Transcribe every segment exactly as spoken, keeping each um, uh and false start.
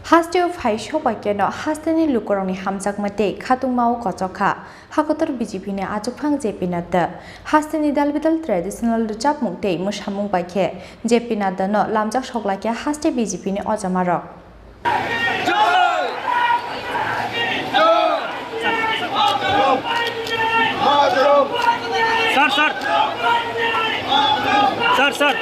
Hasteo phai sokbaikeno hasteni lukurokni hamjakma tei khatungmao kochok kha Hakotor B J P ni achukphang J P Nadda. Hasteni dalbidal traditional rwchapmung tei mwsamung bai khe J P Nadda no lamjak soklaikha haste B J P ni ojamarok. Sir, sir. Sir, sir.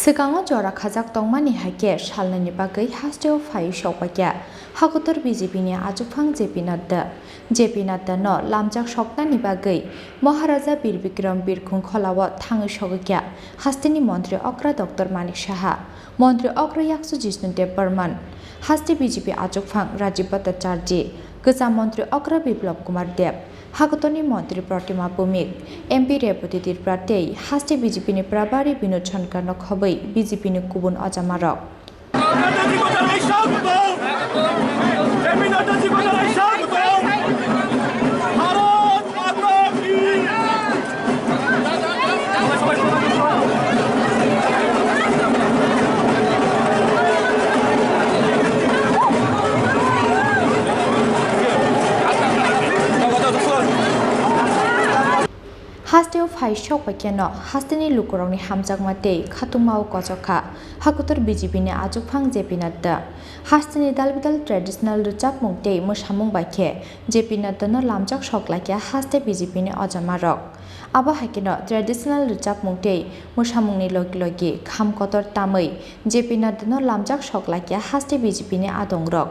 Swkango jora khajak tongmani hai khe salnwini bagwi hasteo phaiwi sokbaikha Hakotor B J P ni achukphang J P Nadda. J P Nadda no lamjak soknani bagwi Maharaja Bir Bikram Birkhung Kholao thangwi sogwikha hasteni montri okra Doctor Manik Saha, montri okra Yaksu Jishnu Debbarman, haste B J P achukphang Rajiv Bhattacharjee, kwcham montri okra Biplab Kumar Deb, Hakotorni montri Protima Bhowmik, M P Rebati Tripura tei haste B J P ni Prabhari Binod Shankar no khobwi B J P ni kubun ojamarok. Hasteo phai sokbaikeno hasteni lukurokni hamjakma tei khatungmao kochok kha Hakotor B J P ni achukphang J P Nadda. Hasteni dalbidal traditional rwchapmung tei mwsamung bai khe J P Nadda no lamjak soklaikha haste B J P ni ojamarok. Abo hai kheno traditional rwchapmung tei mwsamungni logi logi kham kotor tamwi J P Nadda no lamjak soklaikha haste B J P ni adongrok.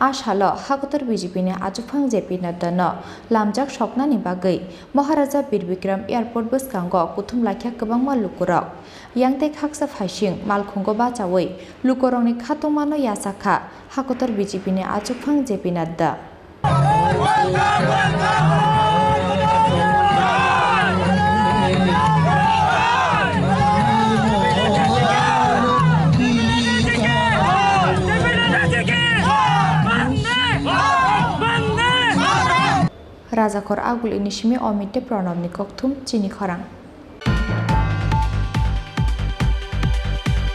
A salo Hakotor B J P ni achukphang J P Nadda no lamjak soknani bagwi Maharaja Bir Bikram Airport bwskango kuthum laikha kwbangma lukurok. Yang tei khaksa phaising malkhungo bachawi lukurokni khatungmano yachak kha Hakotor B J P ni achukphang J P Nadda. Rajakhor Aguli ni simi Omit tei Pranab ni kokthum chini khorang.